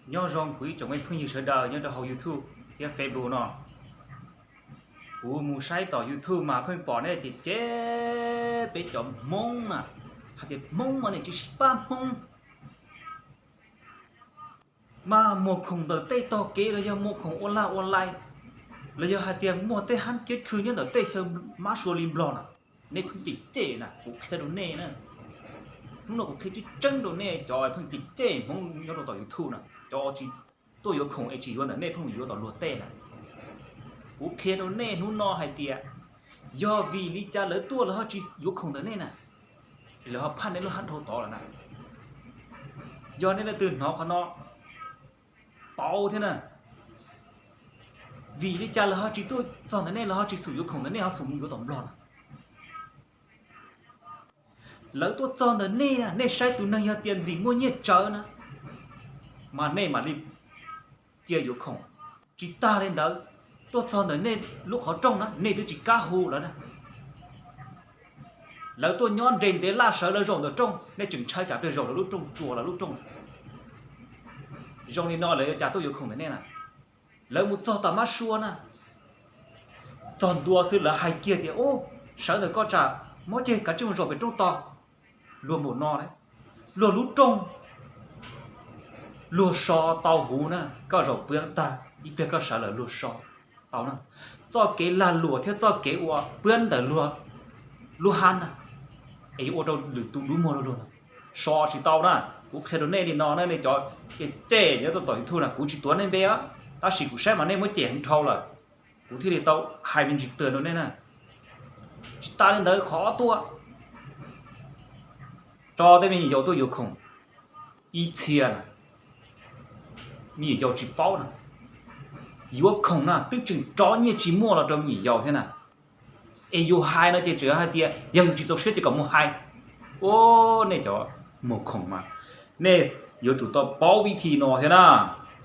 Nyob zoo kuv ib tsoom me phooj ywg sawv daws nyob rau hauv YouTube thiab Facebook no. Kuv mus saib tom YouTube mas pheej pom nej cem cem peb cov Hmoob na, hais tias Hmoob mas nej tsis sib pab Hmoob, mas muag khoom ntawm tej tog kev los yog muag khoom ua lag ua luam, los yog hais tias muag tej hab kiab khw nyob ntawm tej xyaw mab sua li Nplog na. Nej pheej cem cem na, kuv qhia rau nej na. Hnub no kuv qhia tseeb tseeb rau nej cov pheej cem cem Hmoob nyob rau tom YouTube na, cov tsis tuaj yuav khoom es tsis yuav ntawm nej pheej mus yuav tom luag tej na. Kuv qhia rau nej hnub no hais tias yog vim li cas lawv tuaj lawv ho tsis yuav khoom ntawm nej na, lawv ho phaj nej lub hab dhau tod lawm na. Yog nej leej twg hnov qhov no pauv thiab na, vim li cas lawv ho tsis tuaj txog ntawm nej, lawv ho tsis xub yuav khoom ntawm nej, ho xub mus yuav tom Nplog na? Lawv tuaj txog ntawm nej na, nej saib tus neeg yog tias ntxim muaj nyiaj tsawv na, mas nej mam li cia yuav khoom. Tsis tag li ntawd, tuaj txog ntawm nej lub qhov rooj na, nej twb tsis kam hu lawv na. Lawv tuaj nyob nres ntev laj sawv lawv zaum ntawm rooj, nej tseem ntshai tsam pes zaum lawv lub rooj, tsuas lawv lub rooj. Zoo li no lawv yuav cas tuaj yuav khoom ntawm nej na? Lawv mus txog tom mab sua na, txog ntua xwb lawv hais kiag tias, Ub, sawv ntawm koj tsam mob ceg, kav tsij mus zaum pem roob tos. Luag npaum no, luag lub rooj luag so tau huv na, koj zaum pw tag ib pliag koj sawv lawm luag so tau na. Txoj kev lag luam thiab txoj kev ua puab ntawm luag lub hab na, es yuav ua rau lwm tus dub muag rau luag na, so tsis tau na. Kuv qhia rau nej li no na, nej cov cem cem nyob rau tom YouTube na, kuv tsis tuav nej npe os, tab sis kuv saib mas nej muab cem heev dhau lawm, kuv thiaj li tau hais me ntsis twg rau nej na. Tsis tas li ntawd, qhov ob tuaj tso tej me nyuam yaus tuaj yuav khoom ib txhia na, me nyuam yaus tsis paub na. Yuav khoom na twb tseem rov nyiaj tsis muaj los rau me nyuam yaus thiab na. Es yus hais no ces tseem hais tias yog yus tsis txaus siab ces kom mus hais. Ub, nej cov muag khoom mas nej yuav tsum tau paub vib thi no thiab na.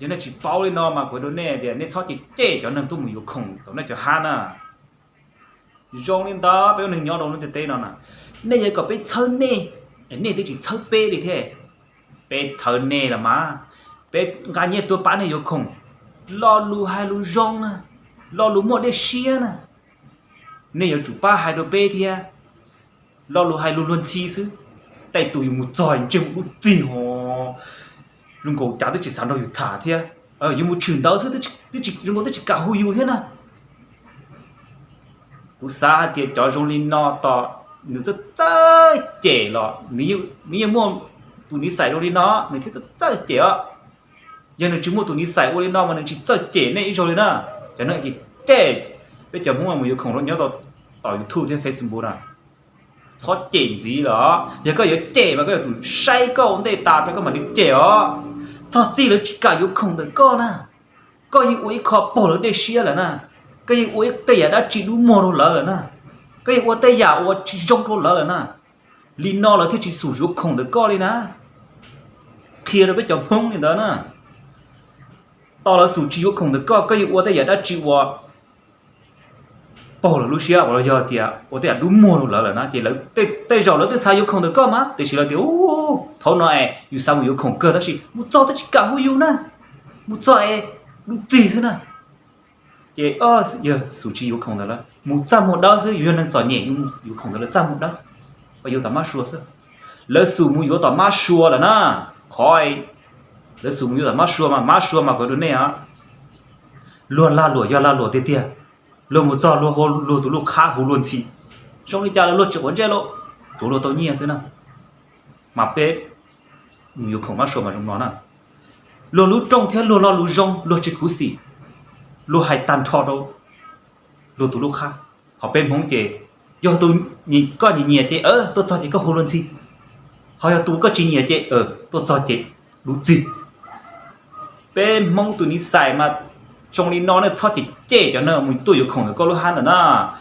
Yog nej tsis paub li no mas kuv hais rau nej tias nej txhob cem cem cov neeg tuaj mus yuav khoom tom nej cov hab na. Zoo li ntawd peb ua neeg nyob rau lub ntiaj teb no na, nej yuav kom peb txhawb nej, nej twb tsis txhawb peb li thiab. Peb txhawb nej los mas, peb nqa nyiaj tuaj pab nej yuav khoom. Lo lus hais lus zoo na, lo lus muaj dej siab na, nej yuav tsum pab hais rau peb thiab. Lo lus hais lus luag ntxhi xwb, tej tus yus mus txog ntsej muag dub txig ho, zoo nkaus cas twb tsis xav nrog yus tham thiab, yuav mus tshwm ntawd xwb, zoo nkaus twb tsis kam hu yus thiab na. Kuv xav hais tias cov zoo li no tos nws txawj txawj cem los nws yeej muaj tus niv xais zoo li no, nws thiaj txawj txawj cem os. Yog nws tsis muaj tus niv xais ua li no mas nws tsis txawj cem nej ib zaug li na. Cov neeg cem cem peb cov Hmoob mus yuav khoom nyob tom YouTube thiab Facebook na, txhob cem ntxiv lawm. Yog koj yuav cem mas koj yuav tsum saib koj ua ntej tas rau koj mam li cem os. Txog txij lawv tsis kam yuav khoom ntawm koj na, koj yeej ua ib qho paug lawv dej siab lawm na, koj yeej ua ib tej yam dab tsi dub muag rau lawv lawm na, koj yeej ua tej yam uas tsis zoo rau lawv lawm na. Li no lawv thiaj tsis xub yuav khoom ntawm koj li na. Qhia rau peb cov Hmoob li ntawd na, tos lawv xub tsis yuav khoom ntawm koj, koj yeej ua tej yam dab tsi uas paug lawv lub siab uas los yog tias ua tej yam dub muag rau lawv lawm na, ces tej zaum lawv twb xav yuav khoom ntawm koj mas, tiam sis lawv tias, Ub, thaum no es yus xav mus yuav khoom kawg tab sis mus txog twb tsis kam hu yus na, mus txog es dub txig xwb na. Ces yog xub tsis yuav khoom ntawd lawm, mus txaj muag dawb xwb, yus yog neeg txom nyem, yuav khoom ntawd lawm txaj muag dawb, pas yuav tom mab sua xwb. Lawv xub mus yuav tom mab sua lawm na, qhov lawv xub mus yuav tom mab sua mas, mab sua mas kuv hais rau nej, luag lag luam yog lag luam tiag tiag, luag mus txog luag hu luag tus lub qhab hu luag ntxhi, zoo li cas los luag tsis quav ntsej lauj, tsuav luag tau nyiaj xwb na. Mas peb mus yuav khoom mab sua mas zoo no na, luag lub rooj thiab luag lo lus zoo luag tsis khuv xim, luag hais tag nrho rau luag tus lub qhab. Ho peb Hmoob ces yog tus koj nyiam nyiam ces tuaj txog ces koj hu luag ntxhi, ho yog tus koj tsis nyiam ces tuaj txog ces dub txig. Peb Hmoob tus niv xais mas zoo li no ne, txhob cem cem cov neeg mus tuaj yuav khoom ntawm koj lub hab ntawm na,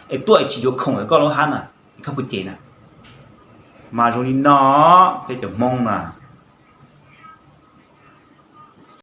es tuaj es tsis yuav khoom ntawm koj lub hab na, es koj puas cem na? Mas zoo li no, peb cov Hmoob na,